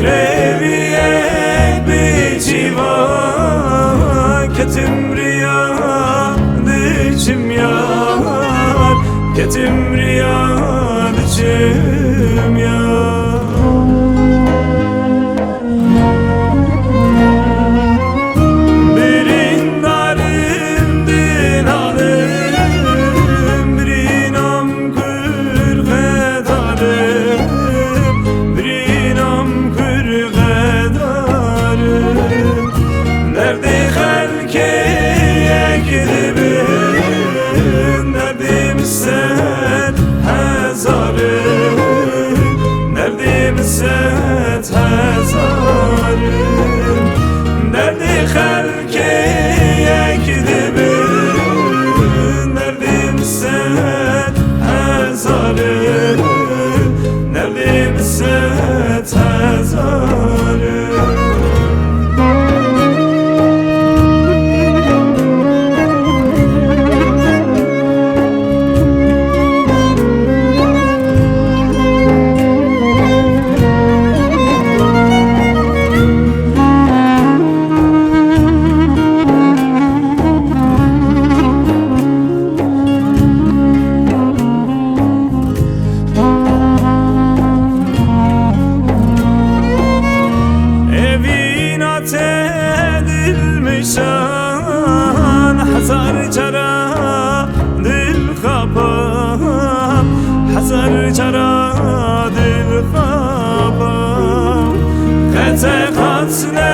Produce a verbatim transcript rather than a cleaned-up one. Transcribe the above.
Rêviyek bi çîva ketim riya diçim yar, ketim riya diçim yar. Birîn narin din halim, birînam kur xedarim, birînam kur xedarim. Derdê xelkê yek dibin, derdê min sed hezar in, derdê min sed hezar in. Derdê xelkê yek dibin, derdê min sed hezar in, derdê min sed hezar in. Evîna te dilmişan, hezar cara dil xapa, hezar cara dil xapa. Qete qat ne